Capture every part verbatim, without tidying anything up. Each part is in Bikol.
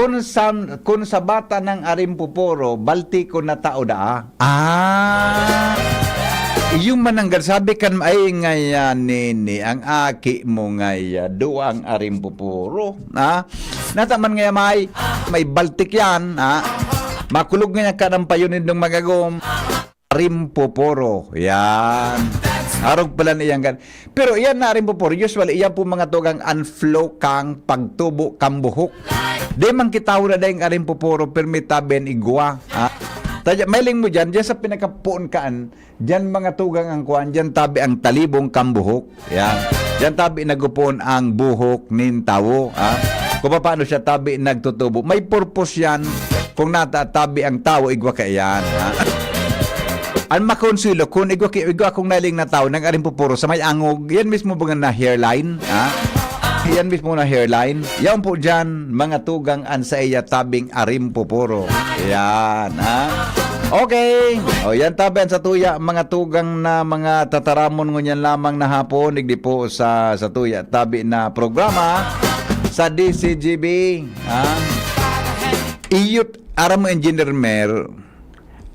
Kun sa, kun sa bata ng arimpupuro, balti ko na tao daa. Ah! Yung mananggad, sabi kan, "Ay, ngaya, nini, ang aki mo ngaya, duwang arimpupuro." Ha? Nataman ngaya, may, may baltik yan, ha? Makulog ngaya ka ng payunid ng magagom. Arimpupuro. Yan. Arog pala na iyan gan. Pero iyan na arimpupuro. Usually, iyan po mga tugang anflo kang pagtubo kang buhok. Di man kita na dayong arimpupuro, pirmi tabi an igwa. Ha? Tadya, mailing mo dyan, dyan sa pinakapuon kaan, dyan mga tugang ang kuan, dyan tabi ang talibong kang buhok. Yan. Yan tabi nagupon ang buhok nin tawo, ha? Kung paano siya tabi nagtutubo. May purpose yan. Kung nata tabi ang tawo, igwa kaiyan, ha? Ang makonsuelo, kung igwa, ki- igwa akong nailing na tawo, nang arimpupuro sa may angog, yan mismo ba na hairline, ha? Yan mismo na hairline. Yan po dyan, mga tugang an sa iya tabing arimpupuro. Yan, ha? Okay. O, yan tabi an satuya, mga tugang na mga tataramon ngunyan lamang na hapon, digdi po sa satuya tabi na programa sa D C G B. Ha? Iyot, aram mo, Engineer Mer,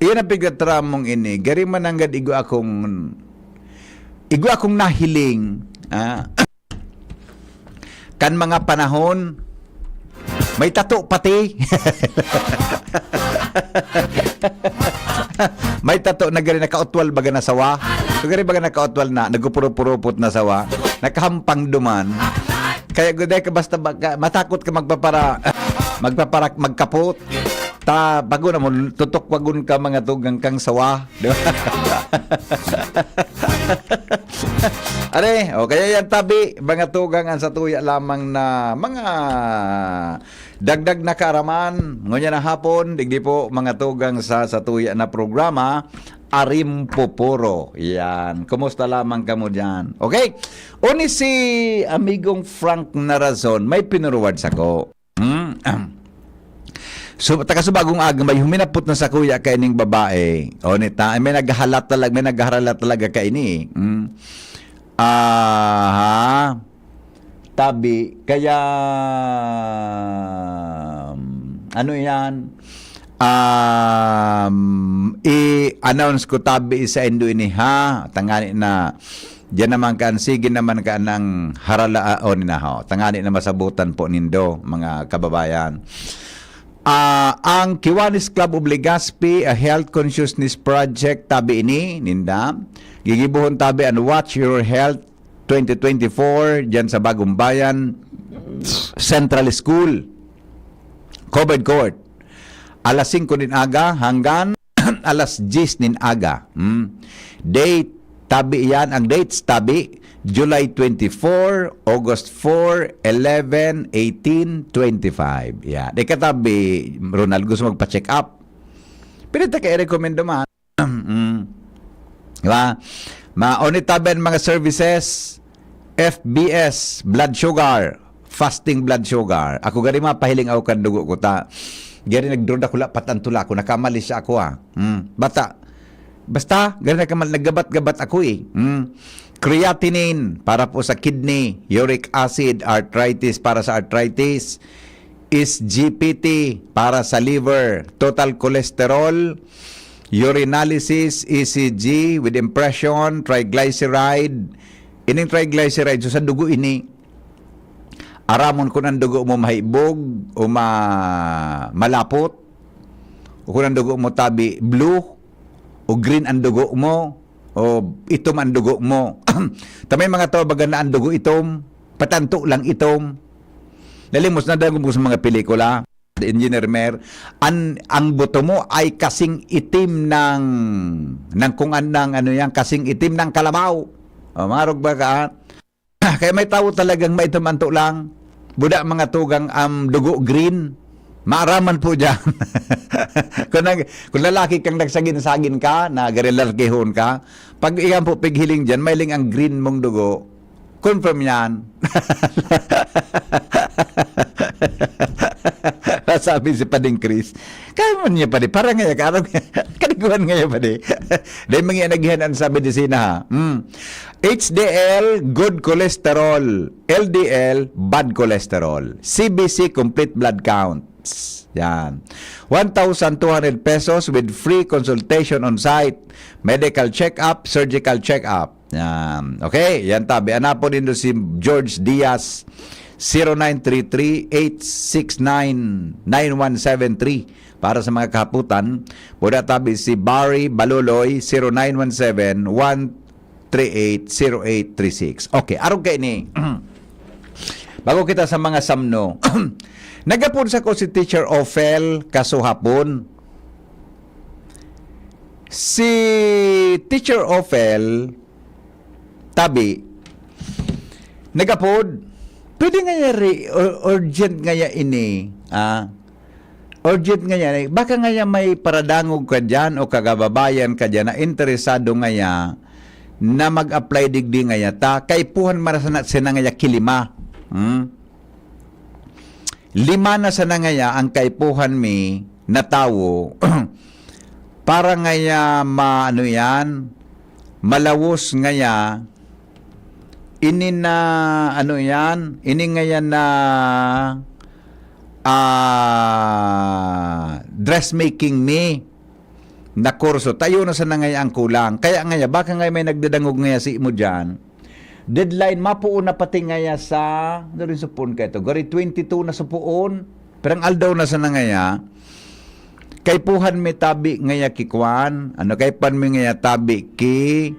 iyan ang pigtatramong ini. Gari man nanggad igo akong, igo akong nahiling. Ha? Kan mga panahon, may tato pati. May tato na gari nakautwal baga na sawa. So gari baga nakautwal na, nagpupurupurupot na sawa. Nakahampang duman. Kaya guday ka basta baga, matakot ka magpapara, magpapara, magkapot. Ta, bago na mo, tutukwagon ka mga tugang kang sawa. Di ba? Are, o kaya yan tabi, mga tugang an satuya lamang na mga dagdag na kaaraman. Ngunyan na hapon, digdi po, mga tugang sa satuya na programa, Arimpoporo. Yan. Kumusta lamang kamo dyan? Okay? Oni si amigong Frank Narazon, may pinuruwad sako. Hmm? So, taga Subagong Aga, may huminapot na sakuya kaining babae. O, nita, may naghahalat talaga, may naghahalat talaga kaini. Hmm? Aha. Tabi, kaya, um, ano yan? Um, i-announce ko tabi sa indo ini, ha? Tangani na, diyan naman ka, sige naman ka ng harala, ah, o, nina, ho. Tangani na masabutan po nindo, mga kababayan. Ah, ang Kiwanis Club of Legazpi, a health consciousness project, tabi ini, ninda. Gigibuhon tabi an Watch Your Health twenty twenty-four, diyan sa Bagong Bayan Central School. Covered court. Alas singko nin aga hanggang alas diyes nin aga. Hmm. Date, tabi yan. Ang dates, tabi, July twenty-four, August four, eleven, eighteen, twenty-five. Yan. Ikatabi, Ronald, gusto magpa-check up. Pwede ta ka i-recommend naman. Mm. Di ba? Mauni tabi an mga services, F B S, blood sugar, fasting blood sugar. Ako gari mapahiling ako kan dugo ko ta. Gari nagdruda ko lapat ang tula ko, nakamali siya ako, ah. Mm. Bata. Basta, gari nagkamal-, naggabat-gabat ako, eh. Mm. Creatinine, para po sa kidney, uric acid, arthritis, para sa arthritis, S G P T, para sa liver, total cholesterol, urinalysis, E C G with impression, triglyceride. Ining triglyceride, so sa dugo ini, aramon kun ang dugo mo mahibog o ma-, malapot, o kun ang dugo mo tabi blue, o green ang dugo mo, o itom ang dugo mo. Ta may mga tao baga na ang dugo itom, patanto lang itom. Nalimos na dagom ko sa mga pelikula. Engineer Mer, an, ang buto mo ay kasing itim ng, ng kung an-, ng ano yan, kasing itim ng kalabaw. O, marog ba ka? Kaya may tao talagang maitom anto lang. Buda mga tugang ang dugo green. Maaraman po dyan. Kung, nag, kung lalaki kang nagsagin-sagin ka, na garilarkihon ka, pag iyan po pighiling dyan, mailing ang green mong dugo, confirm yan. Sabi si Pading Chris, "Kaya mo niya, padi, para ngaya ka, aram, kaniguan ngaya, padi." Dahil mga nagihan sa medisina, ha. Hmm. H D L, good cholesterol. L D L, bad cholesterol. C B C, complete blood count. Yan. One thousand two hundred pesos with free consultation on site, medical check-up, surgical check-up. Yan. Okay, yan tabi. Anapon nindo si George Diaz, zero nine three three, eight six nine, nine one seven three. Para sa mga kahaputan, pwede tabi si Barry Baloloy, zero nine one seven, one three eight, zero eight three six. Okay, arog kay ni. Bago kita sa mga samno. Nagapod sa ko si Teacher Ophel kasuhapon. Si Teacher Ophel, tabi, nagapod, pwede ngaya re-, ur-, urgent ngaya ini, ah, urgent ngaya, baka ngaya may paradangog ka dyan o kagababayan ka dyan na interesado ngaya na mag-apply digdi ngaya ta, kaipuhan man sana sina ngaya kilima. Hmm? Lima na sana ngaya ang kaipuhan mi na tawo para ngaya ma-, ano yan, malawos ngaya ini na, ano yan, ini ngaya na, ah, dressmaking mi na kurso. Tayo na sana ngaya ang kulang. Kaya ngaya, baka ngaya may nagdadangog ngaya si imo dyan. Deadline, mapuon na pati ngaya sa, ano rin supuon ka ito? Gari twenty-two na supuon. Pirang aldaw na sana ngaya. Kaipuhan mi tabi ngaya ki kwan. Ano, kaipuhan mi ngaya tabi ki,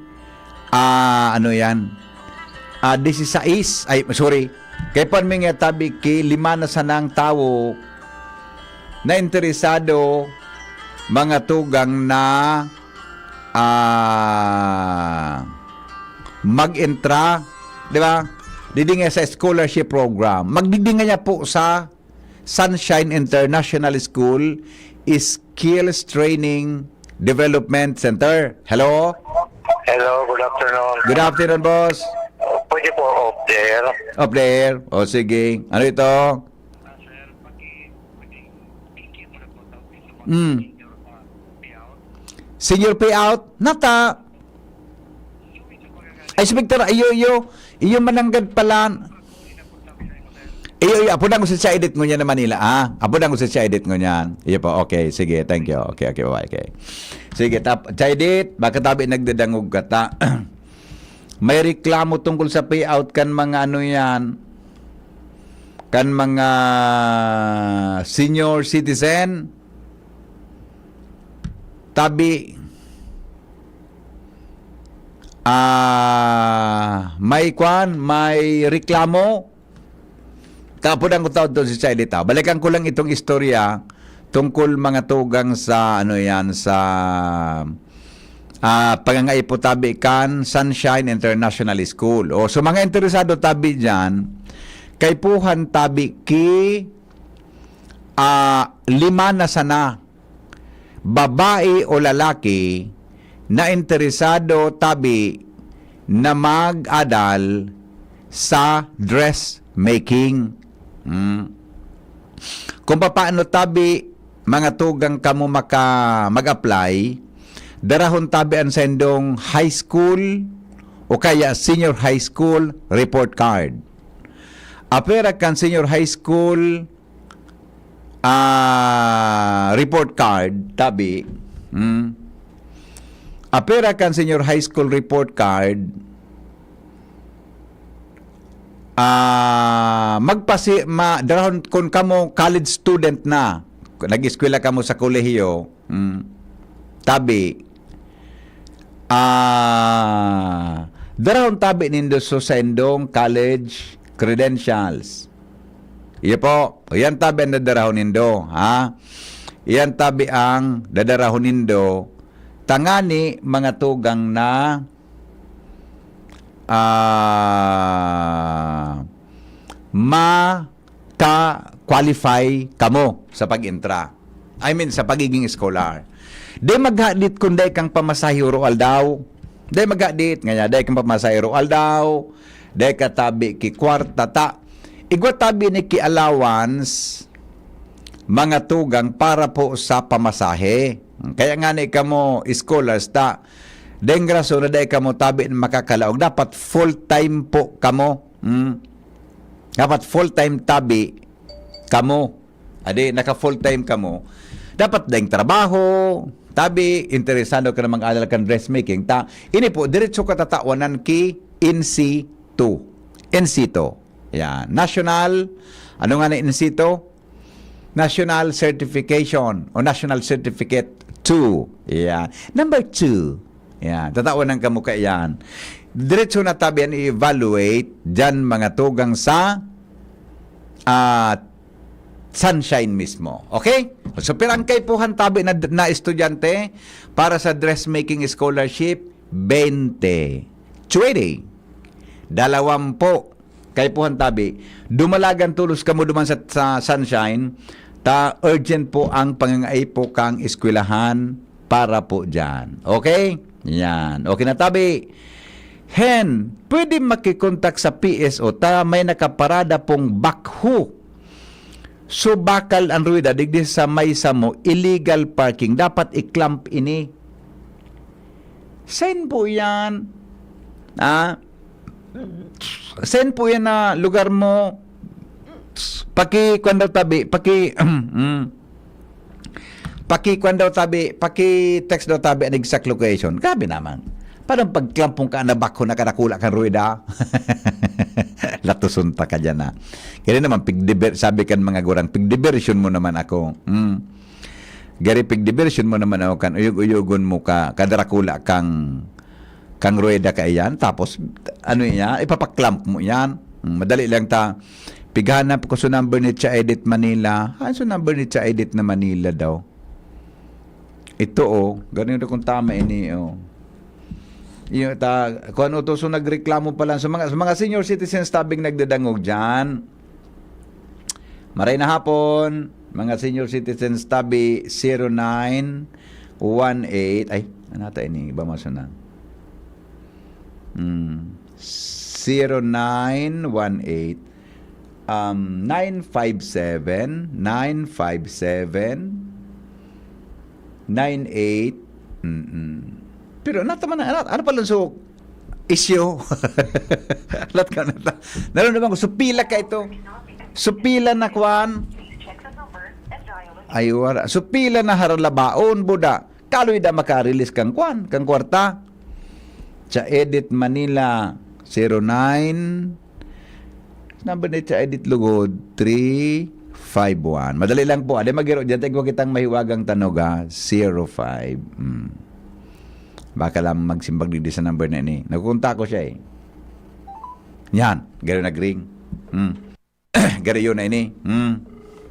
ah, ano yan? Ah, disisais. Ay, sorry. Kaipuhan mi ngaya tabi ki lima na sanang tawo na interesado, mga tugang na, ah, mag-entra, di ba? Didi nga sa scholarship program. Magdidi nga niya po sa Sunshine International School Skills Training Development Center. Hello? Hello, good afternoon. Good afternoon, boss. Pwede po off the air? Up there. O, sige. Ano ito? Mm. Senior payout? Nata. Ay, Inspector, iyo, iyo. Iyo mananggad pala. Iyo, iyo. Apo na ko sa edit ngunyan na Manila, ah. Apo na ko sa edit ngunyan. Iyo po. Okay, sige. Thank you. Okay, okay. Bye-bye. Okay. Sige, tap, Chai Edit, baka tabi nagdadangog ka ta. May reklamo tungkol sa payout kan mga ano yan, kan mga senior citizen. Tabi, ah, may kwan, may reklamo. Tapos ang taon to si Chai Edit, ah. Balikan ko lang itong istorya tungkol mga tugang sa, ano yan, sa, ah, pangangaipo tabi kan Sunshine International School. O, so mga interesado tabi dyan, kaipuhan tabi ki, ah, lima na sana, babae o lalaki, na interesado tabi na mag-adal sa dressmaking. Hmm. Kung papaano tabi, mga tugang kamo maka, mag-apply, darahon tabi an sendong high school o kaya senior high school report card. Apera kan senior high school, ah, report card, tabi. Hmm. Apera kan senior high school report card, ah, magpasi-, ma-, darahon kun kamo college student na, nag-eskwela kamo sa kolehiyo, hmm, tabi, ah, darahon tabi nindo so sendong college credentials. Iyo po, yan tabi ang dadarahon nindo, ha? Yan tabi ang dadarahon nindo. Tangani mga tugang na, ah, maka-qualify kamo sa pag-entra. I mean, sa pagiging scholar. Di maghadit kung dai kang pamasahe oro aldaw. Di maghadit, ngaya, dai kang pamasahe oro aldaw. Dai ka tabi ki kwarta ta. Igwa tabi ni ki allowance, mga tugang para po sa pamasahe. Kaya nga ni kamo, scholars ta, deng rason na dai kamo tabi na makakalaog. Dapat full-time po kamo. Hmm? Dapat full-time tabi kamo. Adi, naka full time kamo. Dapat daing trabaho, tabi, interesado ka na mag-aral kan dressmaking. Ta, ini po, diretso ka tatawanan ki N C two. N C two. Yan. National, ano nga na N C two? National Certification o National Certificate two. Yan. Number two. Yan. Tatawanan kamo kaiyan. Diretso na tabi an i-evaluate dyan mga tugang sa, ah, Sunshine mismo. Okay? So, pirang kaipuhan tabi na, na estudyante para sa dressmaking scholarship? Twenty. Twenty. Dalawampu. Kaipuhan tabi. Dumalagan tolos kamo duman sa, sa Sunshine. Ta urgent po ang pangangaipo kang eskwelahan para po dyan. Okay? Yan. Okay na tabi. Hen, pwede makikontak sa P S O ta may nakaparada pong backhoe. So, bakal ang ruweda digdi sa may samo, illegal parking. Dapat i-clamp ini. Saan po yan? Ah, saan po yan na lugar mo? Paki, kwan daw tabi, paki, mm. Paki, kwan daw tabi, paki-text daw tabi an exact location. Grabe naman. Paano pagklampong ka na backhoe na kadakula kan ruweda? Latuson ta ka dyan, ha. Kaya naman, pigdiver, sabi kan mga gurang, "Pigdiversion mo naman ako." Hmm. Gari, pigdiversion mo naman ako kan uyog-uyogon mo ka, kadrakula kang, kang ruweda ka iyan. Tapos, ano niya, ipapaklamp mo yan. Hmm, madali lang ta. Pighanap ko sa number ni Cha Edit Manila. Ah, sa number ni Cha Edit na Manila daw. Ito, oh. Ganun kung tama ini, oh. Yung ta, kung ano to, so nagreklamo pa lang. Sa mga, sa mga senior citizens tabing nagdadangog dyan. Maray na hapon, mga senior citizens tabi zero nine one eight. Ay, ano ata ini? Iba mas na. Hmm. Zero nine one eight, um, nine five seven, nine five seven, nine eight. Mm-mm. Pero nata man na, ano, ano pala so issue? Lat ka na ta. Naramdaman ko, supila ka ito. Supila na kwan. Ay, wala. Supila na haralabaon, buda. Kaloy da makarelease kang kwan, kang kwarta. Sa Edit Manila, zero nine. Number ni sa Edit Lugod, three five one. Madali lang po. Ade magiro, diyan tayo kitang mahiwagang tanog, ha? Zero five. Hmm. Baka lang magsimbag digdi sa number na ini. Nagkukunta ko siya, eh. Yan. Garo nag-ring. Hmm. Garo yun na ini. Hmm.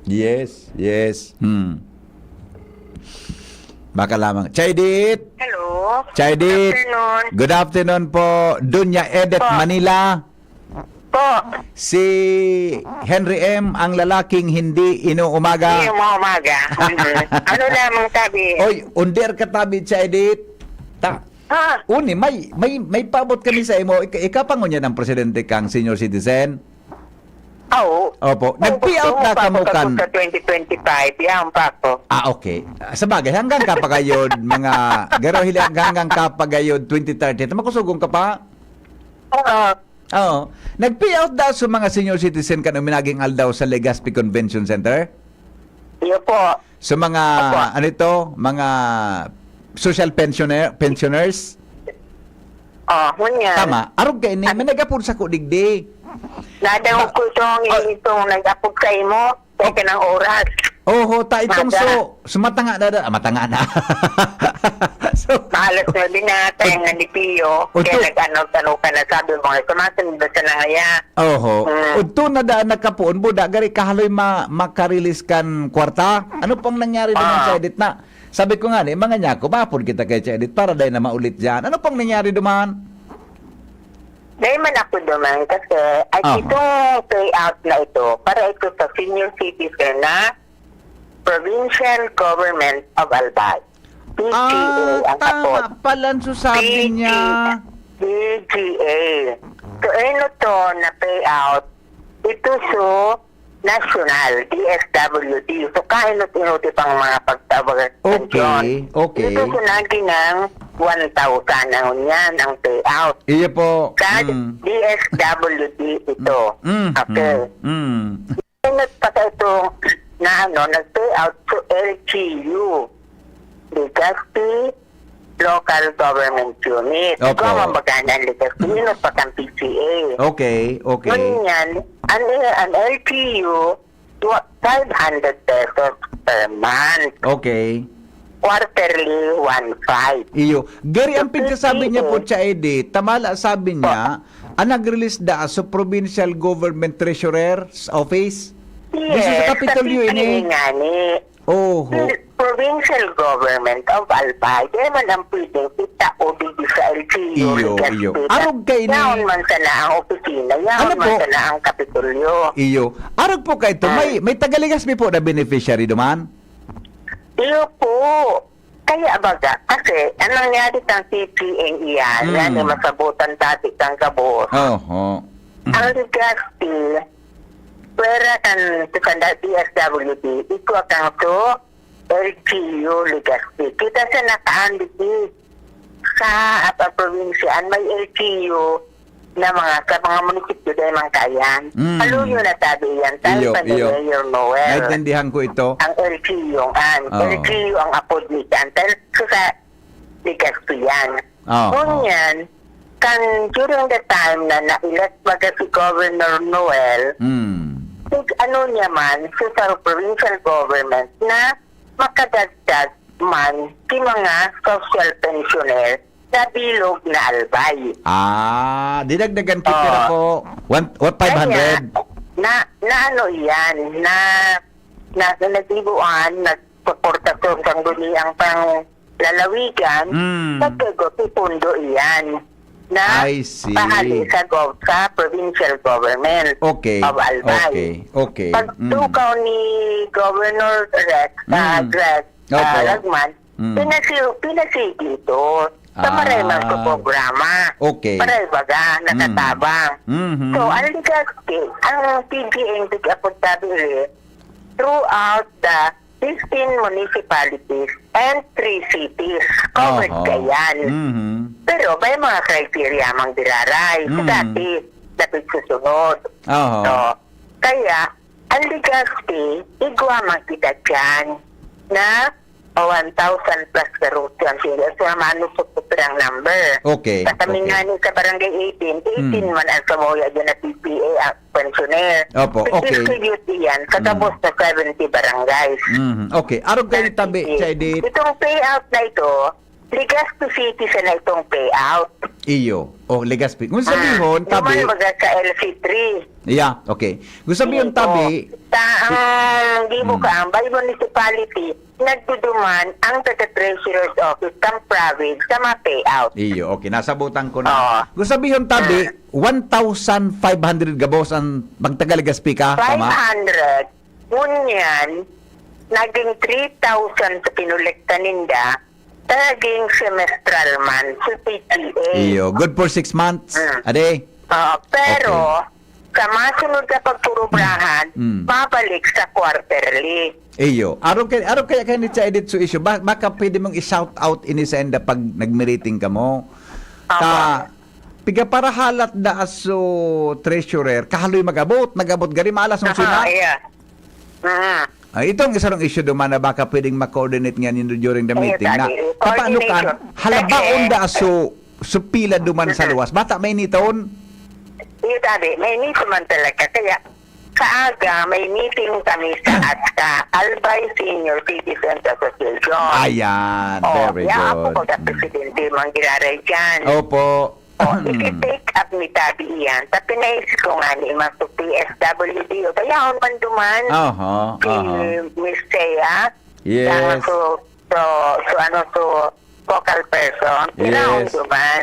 Yes, yes. Hmm. Baka lamang. Cha Edit! Hello. Cha Edit! Good afternoon. Good afternoon po. Dunya Edit, Po. Manila. Po. Si Henry M, ang lalaking hindi inuumaga. Hindi umaga. Mhm. Ano lamang tabi? Oy, under ka tabi, Cha Edit. Ta, Ah. Uni, may, may, may paabot kami sa imo. Ika, ika pa ngunyan ang presidente kang senior citizen? Oo. Opo. Oo, Nag-pay out gusto na mo pa kamo ako kan sa twenty twenty-five, yan pa ako. Ah, okay. Ah, sa bagay, hanggang kapagayod, mga, garo hili, hanggang kapagayod twenty thirty, ta makusugon ka pa? Oo. Oo. Nag-pay out daw sa mga senior citizen kan uminaging aldaw sa Legazpi Convention Center? Iyo po. Sa mga, Opo. ano ito, mga social pensioner, pensioners? Oh, ngunyan. Tama. Arog ka ini, may nag-apod sa ko digdi. Nadangog Ba- ko itong, Ah. itong nag-apod sa imo, sa Okay. kanang oras. Oho, ta itong Maga. so, so matanga na, da- ah, matanga na. So, Mahalas na din na, tayo nga ni Pio, Oto. kaya nag-ano-ano ka na, sabi mo nga, sumasunod na siya na ngaya. Oho. Mm. Udto na daan nagkapoon, buda, gari kahaloy ma-, makarelease kan kwarta. Ano pang nangyari naman Ah. sa Edit na? Sabi ko nga ni, mga nyako, maapod kita kay Cha Edit para dahil na maulit dyan. Ano pang nangyari duman? Dahil man ako duman kasi ay Aha. itong payout na ito para ito sa senior citizen na Provincial Government of Albay. P G A Ah, ang tama kapot. pala ang sasabi P G, niya. P G A. So, ano to na payout? Ito so national, D S W D. So, kainot-inoti pang mga pagtawag Okay, okay. Ito so nagi ng one thousand ang yan, ang payout. Iyo po. Sa Mm. D S W D ito. Mm, Okay. mm, mm. Inot pa sa itong na ano, nag-pay out to L G U, Legazpi Local Government Unit. Opo. Ikaw ang magana ang Legazpi, ino pa kang P G A. Okay, okay. Ngunyan, ang, ang L G U, wa-, five hundred pesos per month. Okay. Quarterly, one five. Iyo. Gary, ang So, pigsasabi niya po, P G A. Siya, Eddie, tamala sabi niya, ang nag-release da sa Provincial Government Treasurer's Office. Yes, Dito sa Kapitolyo, sa P G A ini. Nga ni. Oho. Provincial Government of Albay. Kaya man ang pwedeng itao digdi sa L G U, Iyo, Legazpi. Iyo. Arog kay ni Yaon man sana ang opisina, yaon Ano man po? sana ang Kapitolyo. Iyo. Arog po kay ito, Ah. may, may taga Legazpi po na beneficiary duman? Iyo po. Kaya baga, kasi, anong nangyari kang C P N iyan? Mm. Yan, yung masabutan dati kang gabos. Oho. Ang Legazpi, pwera kan sa D S W D, ikwa kang to, L G U Legazpi. Kita sa nakaandig sa apa probinsya, an may L G U na mga, sa mga munisipyo dahil man kaiyan. Mm. Paluyo na tabi iyan, tal Iyo, pa ni iyo. Mayor Noel. Naintindihan ko ito. Ang L G U ang, Oo. L G U ang apod ni Chantal. So, sa Legazpi yan. Oo. Ngunyan, kan during the time na nailas baga si Governor Noel, Mm. nag-ano niya man, so sa provincial government na makadagdag man si mga social pensioner sa bilog na Albay. Ah, dinagdagan kit nila Oo. po one, what, five hundred? Kaya, na, na ano iyan, na, na, na nagdibuan, nagsuporta sa sangguniang pang lalawigan, Mm. pagkagot ni pundo iyan na I see. pahali sa gov-, sa provincial government Okay, of Albay. okay, okay. Pag Mm. tukaw ni Governor Rex, ah, Mm. Greg, ah, Opo. Lagman, Mm. pinasi-, pinasigi ito sa Ah. maray man sa programa. Okay. Maray baga, Mm. nakatabang. Mhm. So, ang Legazpi, ang P G N P G apod sabi rin, throughout the fifteen municipalities and three cities, covered Oho. kaiyan. Mhm. Pero may mga criteria mang diraray. Sa Mm. dati, dapit susunod. Oho. So, kaya, ang Legazpi, igwa man kita dyan na one thousand plus karutan sila. So, mano sa putrang number. Okay, Sa kami okay. nga ni sa Barangay eighteen, eighteen Hmm. man ang samuya dyan na P P A, ang pensioner. Opo, okay. I-distribute iyan sa Hmm. gabos na seventy barangays. Mhm. Okay. Arog kayo That's tabi, it. Siya Edith. Itong payout na ito, Legazpi City sana itong payout. Iyo. O, Legazpi. Kung sabihon, Ah, tabi. Duman baga sa L C three. Yeah, okay. Kung sabihon, Iyo. tabi. Ta-, ang di mo Hmm. ka, ang by municipality, nagduduman ang taga-treasurer's office kang province sa mga payout. Iyo, okay. Nasabutan ko na. Oo. Kung sabihon, tabi, Ah. one thousand five hundred gabos ang magtaga-Legazpi ka, tama? Five hundred. Ngunyan, naging three thousand sa kinolekta ninda, naging semestral man sa P T A. Iyo, good for six months. Mm. Ade? Oo, pero Okay. sa masunod na pagpurubrahan, Mm. mabalik sa quarterly. Iyo. Araw kay, araw kaya kayo ni Cha Edith so issue. Ba-, baka pwede mong i-shout out ini sa enda pag nag-meeting ka mo. Apo. Ta, piga para halat da aso treasurer, kahaloy mag-abot, nag-abot gari malas ng Aha, sina. iya. Mhm. Ah, itong isa rong issue duman na baka pwedeng ma-coordinate nga nindo during the Iya, meeting na tadi. Kapano ka, Coordination. halabaon Kasi da aso, supila duman sa Mhm. luwas. Bata may niton? Iya, tadi. May nito man talaga. Kaya, kaaga, may meeting kami sa ASCA, Albay Senior Citizens Association. Ayan, Oh, very ya, ako good. ko na Mm. presidente, mang giraray dyan. Opo. Oh, Mm. iti-take up ni Tabi iyan. Tapi naisip ko nga ni, mas P S W D, o kaya man duman, Aha, si aha. Miss Thea, Yes. na so, so, so, ano, so, focal person, Yes. tinaon duman,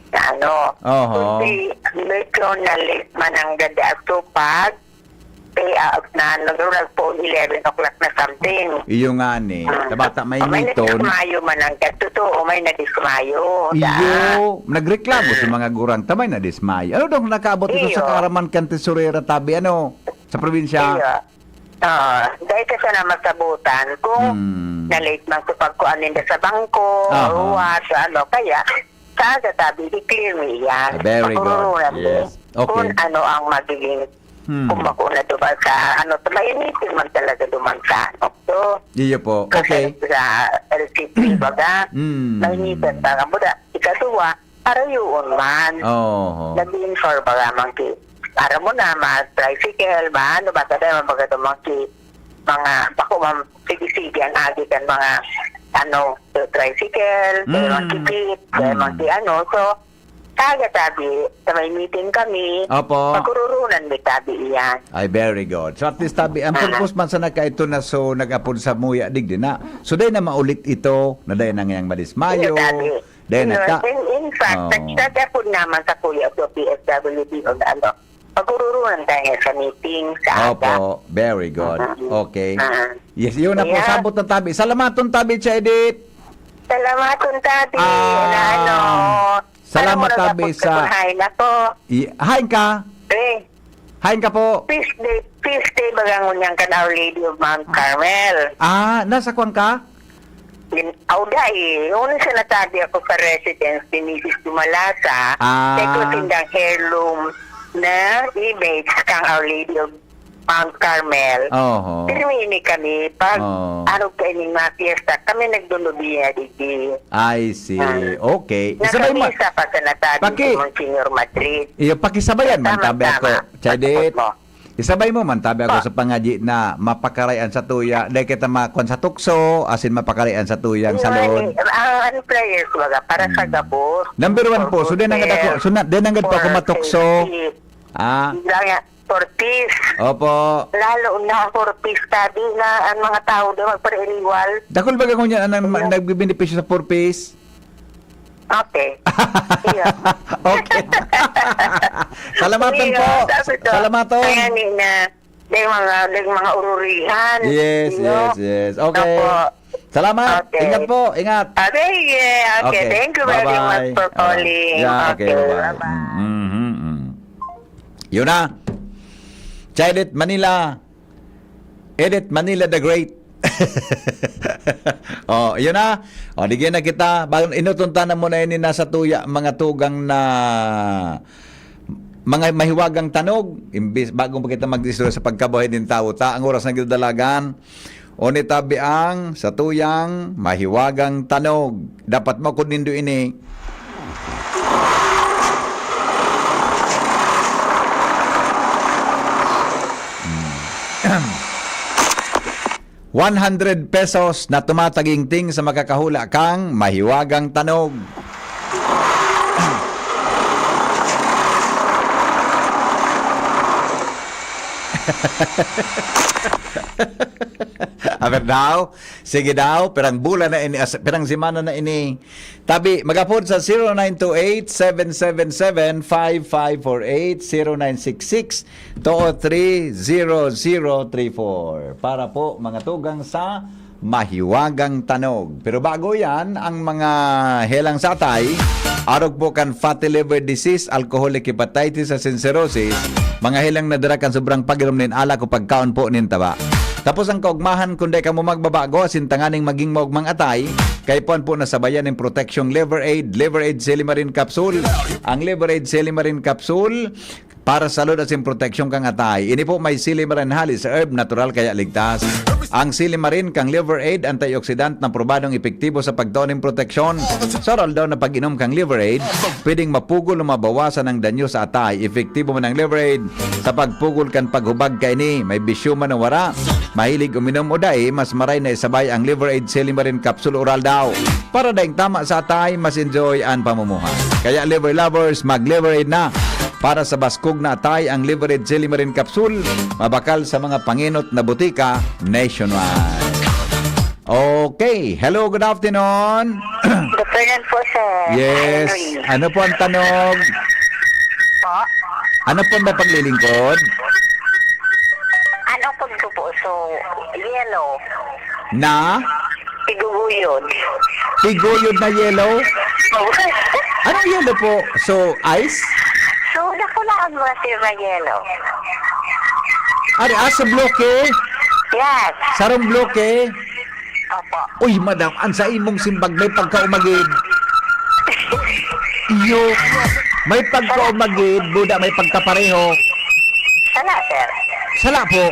na ano, Aha. kundi medyo na-late man ang ganda at so pag, Pay out na, nag-, nag-phone eleven o'clock na something. Iyo nga ni. Ah. Sa bata may O, may niton. nadismayo man ang kat-, totoo, may nadismayo. Iyo, Da. nagreklamo sa Mm. mga gurang, ta may nadismayo. Ano daw nakaabot ito sa Iyo. kaaraman kan tesorera, Tabi, ano, sa probinsya? Iyo. Ah, dahil ka sana masabutan kung Hmm. na-late man sa pagkuan ninda sa bangko, Aha. or what, ano, kaya, sa aga, Tabi, i-clear mo iyan. Ah, very good. Pakururunan mo Yes. Okay. kung ano ang magiging Hmm. Kung bako na duman sa, ano, mainitin man talaga duman sa, ano, to. Iyo po. Kasi Okay. sa L C P, baga, Hmm. mainitan talaga. Buda, ikaduwa, parayoon man. Oo. Nag-infor, baga, man ki, para mo na, ma-tricycle, ma-ano, basta dahil man, baga, to, man ki, mga, bako, man, sige-sige, ang agi kan mga, ano, tricycle, kaya man ki Hmm. beat, kaya man Hmm. ki, ano. So, kaya tabi, sa may meeting kami, Opo. magkururunan mi tabi iyan. Ay, very good. So, at least tabi, ang Ah. purpose man sana kaito na so nag-apod sa muya, digdi na. So, dahil na maulit ito, na dahil na ngayang madismayo, Iyo, tabi. dahil Iyo, nagka- in, in fact, Oh. nag-, nag-apod naman sa kuya sa P S W D o ano, magkururunan tayo sa meeting, sa aga. Opo, very good. Mhm. Okay. Ah. Yes, yun na po. Ayan. Sabot na tabi. Salamaton tabi, Tia Edith. Salamaton tabi. Ah, Na ano, salamat, parang tabi, murag sa ako, hain ako. I-, hain ka? Eh. Hain ka po? Feast day, feast day, baga ngunyan kan Our Lady of Mount Carmel. Ah, nasa kwan ka? Din, aw, dai. Una sa natabi ako sa residence ni Misis Dumalasa, Ah. kaya ko sindang heirloom na image kang Our Lady of Mount Carmel. Oho. Pirmi ini kami pag Oo. arog kaining mga fiesta, kami nagdunobina digdi. I see. Ah. Okay. Isabay mo. Nakamisa pa sa natabi Paki- si Monsignor Madrid. Iyo, pakisabayan man Tama, tabi ako, tama. Tia Edith. Pasabot mo. Isabay mo man tabi ako Ah. sa pangadyi na mapakaray an satuya, dai kita makwan sa tukso, asin mapakaray an satuyang Iyo, salod. eh, ang, ang prayers, baga, para sa Mm. gabos, Number one for po, so, good di na nga health, ako, so na, di na nga po ako for matukso. safety. Ah. Hindi nga, for peace. Opo. Lalo na for peace study na ang mga tao daw magpariniwal. Dakul baga ngunyan ang nag-, Iya. nagbibenepisyo sa four Ps? Okay. Iya. Okay. Salamaton Iya, po. sabi ko, Salamaton. kaya ni na, may mga, may mga ururihan, Yes, you know? yes, yes. Okay. Opo. Salamat. Okay. Ingat po, ingat. Okay, yeah. Okay, Okay. thank you very Bye-bye. much for Ah, calling. yeah, okay, Okay, bye-bye. bye-bye. Mm, mm, mm. Yun na. Tia Edith Manila. Edith Manila the Great. Oh, yun na. O, di na kita. Bago, inutuntan na muna ini nasa tuya, mga tugang na mga mahiwagang tanog. Imbis, bago pa kita mag-istorya sa pagkabuhay nin tawo, ta, ang oras na ginadalagan. O ni tabi ang sa tuyang mahiwagang tanog. Dapat mo kun nindo ini. Hmm. One hundred pesos na tumatagingting sa makakahula kang mahiwagang tanog. Aber daw, sige daw, pirang bulan na ini, as-, pirang semana na ini. Tabi, mag-apod sa zero nine two eight, seven seven seven, five five four eight, zero nine six six, two three zero zero three four. Para po, mga tugang sa mahiwagang tanog. Pero bago yan, ang mga helang sa atay, arog po kan fatty liver disease, alcoholic hepatitis, asin cirrhosis, mga helang na dara kan sobrang pag-inom nin alak o pagkaon po nin taba. Tapos ang kaugmahan, kung dai kamo magbabago, asin tanganing maging maugmang atay, kaipuhan po na sabayan nin proteksyong Liver Aid, Liver Aid Silimarin Capsule. Ang Liver Aid Silimarin Capsule, para sa salud asin proteksyon kan atay. Ini po may silimarin halis sa herb, natural kaya ligtas. Ang silimarin kan Liver Aid, antioxidant na probadong epektibo sa pagtao nin proteksyon. Sa oral daw na pag-inom kan Liver Aid, pwedeng mapugol o mabawasan ang danyo sa atay. Epektibo man ang Liver Aid sa pagpugol kan paghubag kaini. May bisyo man o wara, mahilig uminom o dai, mas maray na isabay ang Liver Aid Silimarin Capsule Oral daw. Para daing tama sa atay, mas enjoy ang pamumuhay. Kaya Liver Lovers, mag-Liver Aid na! Para sa baskog na atay, ang Liver Aid Silimarin Capsule, mabakal sa mga pangenot na botika nationwide. Okay. Hello, good afternoon. Good afternoon po, sir. Yes. Henry. Ano po ang tanog? Po? Ano po ang paglilingkod? Ano po po? So, yellow. Na? Tiguguyod. Tiguyod na yellow? Anong yellow po? So, ice? So, naku na ang mga sir na yellow. Ari, ah, sa bloke? Yes. Sarong bloke? Opo. Uy, madam, ang sa imong simbag may pagkaumagid. Iyo, may pagkaumagid, buda may pagkapareho. Sala, sir. Sala po.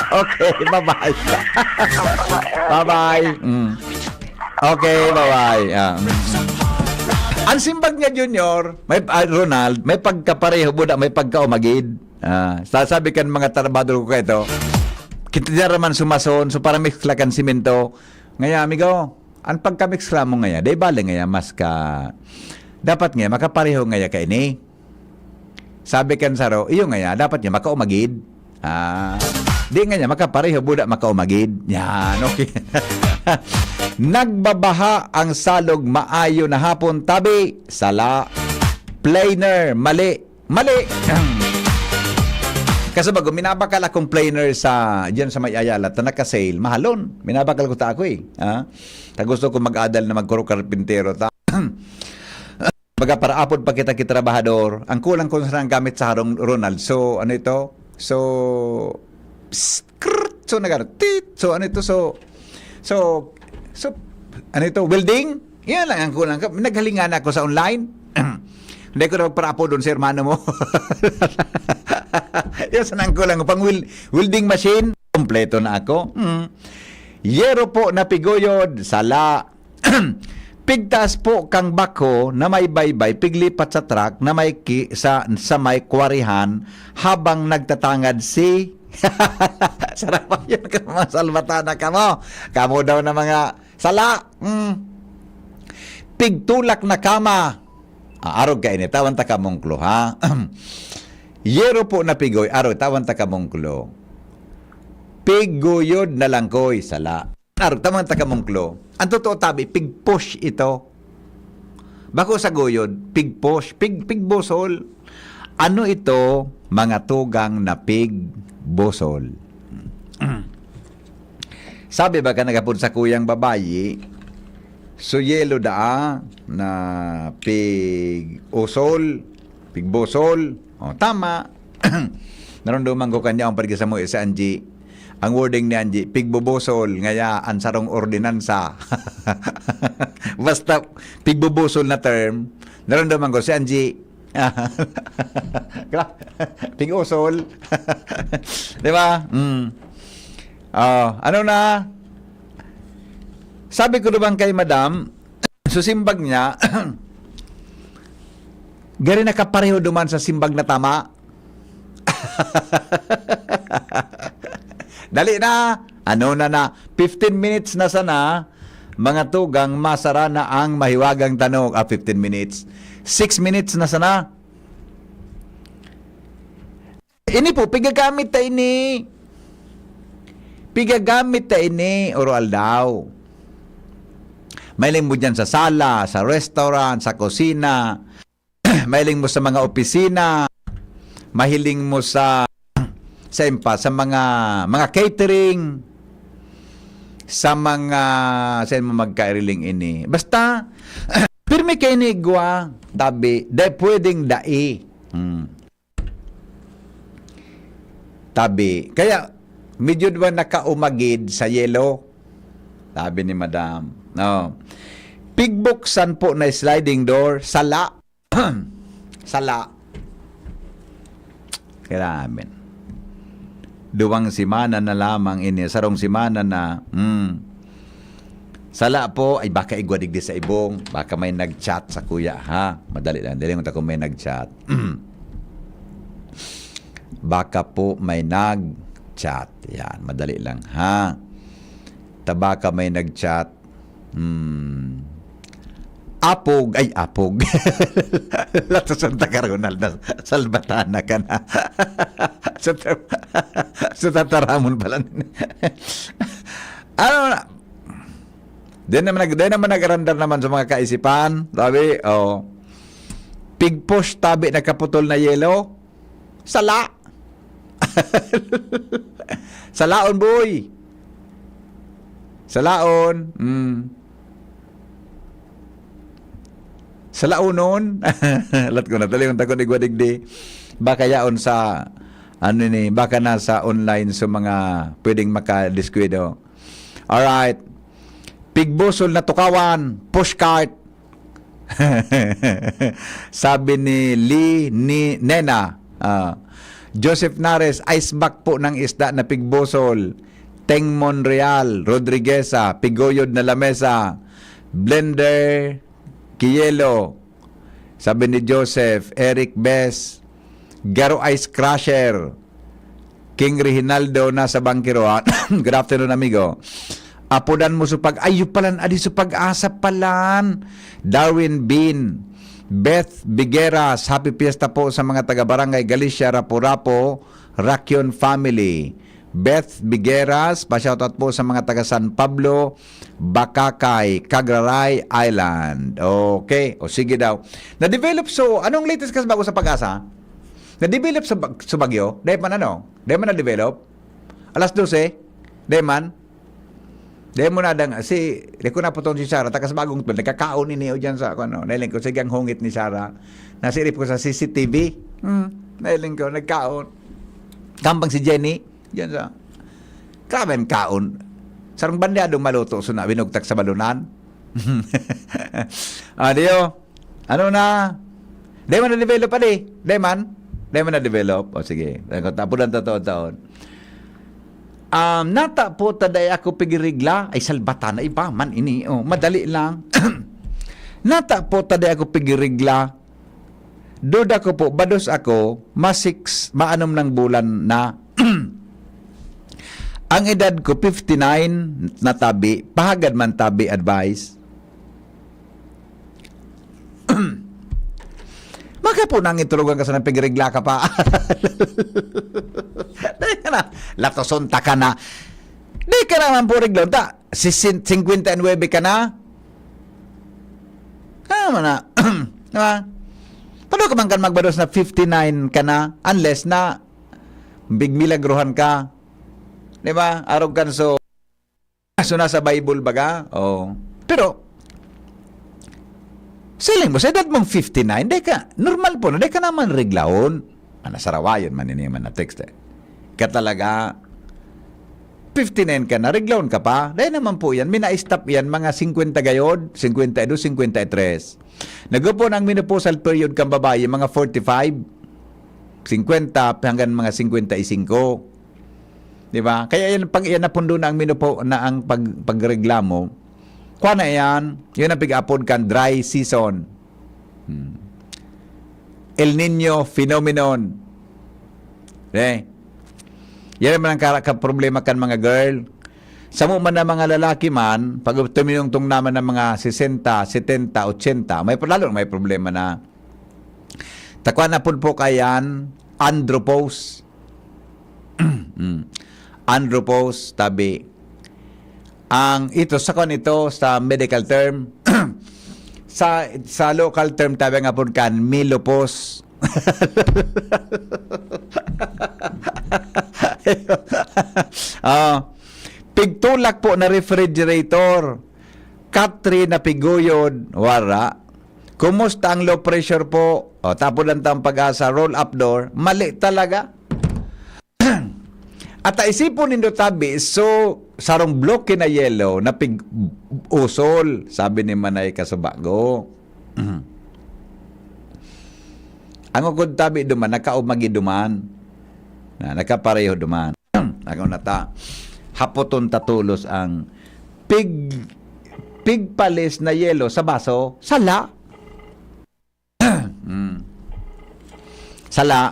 Okay, bye-bye. Bye-bye. Mm. Okay, bye-bye. Ah, mm, mm. Ang simbag niya, Junior, may, ah, Ronald, may pagkapareho, buda, may pagkaumagid. Ah, sasabi kan mga trabahador ko kaito, kita na raman sumason, so para mix la kan simento. Ngaya, amigo, ang pagka-mix la mo ngaya, dai bale ngaya, mas ka, dapat ngaya, makapareho ngaya ka ini. Sabi kan saro, iyo ngaya, dapat ngaya, makaumagid. Ah, di ngaya, makapareho, buda, makaumagid. Yan, okay. Nagbabaha ang salog, maayo na hapon, tabi. Sala. Planer, mali. Mali. Kasi bago, minabakal akong planer sa, diyan sa may Ayala, ta naka-sale, mahalon. Minabakal ko ta ako eh. Ha? Ta gusto ko mag-adal na magkuro karpintero ta. Baga para apod pa kita kitrabahador. Ang kulang ko sa gamit sa harong, Ronald. So, ano ito? So, psst, krrrt. So, nag-, tit. So, ano ito? So, so, so, ano ito? Welding? Yan lang ang kulang. Naghalingan ako sa online. Hindi ko na magparapo doon sa hermano mo. Yan sa nang kulang. Pang wel-, welding machine, kompleto na ako. Mm. Yero po na piguyod, sala. Pigtaas po kang bako na may baybay, piglipat sa truck na may ki-, sa, sa may kwarihan habang nagtatangad si Sarap yun, mga salbatana kamo. Kamo daw na mga sala. Mm. Pigtulak na kama. Ah, arog ka ini, tawan ta kamong klo, ha? Yero po na pigoy, arog, tawan ta kamong klo. Piguyod na lang koy, sala. Arog, tawan ta kamong klo. Ang totoo tabi, pigpush ito. Bako sa guyod, pigpush, pig-, pigbusol. Ano ito, mga tugang na pigbusol? Sabi ba ka nagapod sa kuyang babayi, so yelo daa na pig-usol, pigbusol. O, tama. Narunduman ko kanya ang pagkasamo sa Angie. Ang wording ni Angie, pigbubusol, ngaya ang sarong ordinansa. Basta pigbubusol na term, narunduman ko si Angie. Gra-, pig-usol. Di ba? Mm. Oh, ano na? Sabi ko naman kay madam, so simbag niya, gari nakapareho duman sa simbag na tama. Dali na! Ano na na? Fifteen minutes na sana, mga tugang, masara na ang mahiwagang tanog. Ah, fifteen minutes. Six minutes na sana. Ini po, pigagamit ta ini. Pigagamit ta ini, oro aldaw. Mahiling mo dyan sa sala, sa restaurant, sa kusina. Mahiling mo sa mga opisina. Mahiling mo sa, sa impa, sa mga, mga catering. Sa mga, sa mo magkairing ini. Basta, pirmi kayo ni igwa, tabi, dai pwedeng dai. Hmm. Tabi. Kaya, medyo duman nakaumagid sa yelo. Sabi ni madam. No. Pigbuksan po na sliding door, sala. Sala. Grabe. Duwang semana na lamang ini. Sarong semana na. Hmm. Sala po, ay baka igwa digdi sa ibong. Baka may nag-chat sa kuya, ha? Madali lang. Dali mo ta kung may nag-chat. Baka po may nag-chat. Yan, madali lang, ha? Ta baka may nag-chat. Hmm. Apog, ay, apog. Lato Santa Carona, na, salbatana ka na. Sa tar-, sa tataramon pala. Ano na? Di naman nag-, di naman nag-arandar naman sa mga kaisipan. Sabi, oh, pigpush tabi nakaputol na yelo. Sala. Salaon, boy. Salaon. Mm. Salaonon. Lat ko na, dali yung takot igwa digdi. Baka yaon sa, ano ni, baka nasa online sa mga pwedeng makadiskwento. Alright. Pigbusol na tukawan, pushcart. Sabi ni Lee ni Nena, ah, Joseph Nares, ice back po ng isda na pigbusol. Teng Monreal, Rodrigueza, piguyod na lamesa. Blender, Kiyelo. Sabi ni Joseph, Eric Bes, Garo Ice Crusher. King Reginaldo na sa Bangkiro, ha? Good afternoon, amigo. Apodan mo sa pag-, ay, yun palan, adi sa pag-asa palan. Darwin Bean, Beth Bigueras, happy fiesta po sa mga taga Barangay Galicia, Rapu-Rapu, Rakion family. Beth Bigueras, pa-shoutout po sa mga taga San Pablo, Bacacay, Cagraray Island. Okay, o sige daw. Na-develop, so, anong latest kas bago sa pag-asa? Na-develop sa, bag- sa bagyo? Dahil man ano? Dahil man na-develop? Alas dose? Dahil man? Dahil mo na dang, si, di ko naputon si Sarah, takas bagong to, nagkakaon ini o dyan sa, ano, nailing ko, sige ang hungit ni Sarah. Nasirip ko sa C C T V. Hmm, nailing ko, nagkaon. Kambang si Jenny, dyan sa, grabe ang kaon. Sarong bandyadong maluto, so na, binugtak sa balunan. Ah, diyo? Ano na? Dai man na-develop, adi? Dai man? Dai man na-develop? O, sige. Tapudan ta to taon. Um, nata po ta dai ako pigirigla. Ay, salbata na iba man ini. Oh, madali lang. Nata po ta dai ako pigirigla. Duda ko po, bados ako, ma-six, maanom ng bulan na. Ang edad ko, fifty-nine na tabi, pahagad man tabi, advice. Maka po nang iturugan ka sa nang pigregla ka pa. Di ka na, latoson ta ka na. Di ka naman po reglon ta. Si sin-, singkwenta y nuebe ka na. Kaya naman na. Diba? Paano ka man kan magbados na fifty-nine ka na? Unless na bigmilagrohan ka. Diba? Arog kan so So, nasa Bible baga? Oh. Pero, siling mo, sa edad mong fifty-nine, di ka, normal po na, di ka naman reglaon. Ah, nasarawayon man ini man na text eh. Ka talaga, fifty-nine ka na, reglaon ka pa. Dahil naman po yan, mina-stop yan, mga singkwenta gayod, singkwenta y dos, singkwenta y tres. Nagupon ang menopausal period kang babayi, mga forty-five, singkwenta hanggang mga singkwenta y singko. Di ba? Kaya yan, pag yan napundo na ang minupo na ang pag, pagreklamo, kwa na yan, yun ang pig-apod kan dry season. Hmm. El Nino phenomenon. Eh, yan naman ang kara-, ka-, problema kan mga girl. Samo man na mga lalaki man, pag tuminungtong naman ng mga sesenta, setenta, ochenta, may, lalo may problema na. Takwa na pud po kayan, andropause. Mm. Andropause, tabi. Ang ito, sa kon ito, sa medical term, sa, sa local term, tabi nga pud kan, menopause. Ah, pigtulak po na refrigerator. Katri na piguyod, wara. Kumusta ang low pressure po? O, tapod lang tang pag-asa, roll up door. Mali talaga. At isipon nindo tabi, so, sarong bloke na yelo na pig-usol, sabi ni Manay Kasubago. Ang ugod tabi duman, nakaumagi duman. Na, nakapareho duman. Ako na ta, hapoton ta tolos ang pig-, pigpalis na yelo sa baso, sala. Mm. Sala.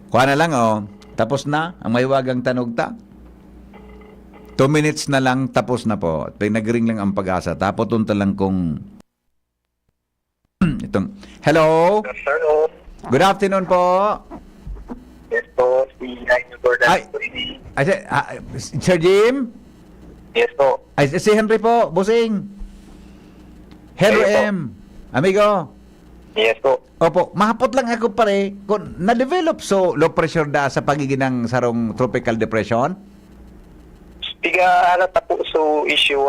Kuha na lang, oh. Tapos na ang mahiwagang tanog ta. Two minutes na lang, tapos na po. Pag nagring lang ang pag-asa, tapoton ta lang kung itong, hello? Hello. Good afternoon po. Yes po, si Jaime Gordon Ay. po ini. Ay, si-, ah, Sir Jim? Yes po. Ay, si, si Henry po, bossing. Henry Kayo po. M. Amigo. Yes po. Opo, mahapot lang ako, pare, kung na-develop so low pressure da sa pagiging ng sarong tropical depression? Piga, ano, tapo so issue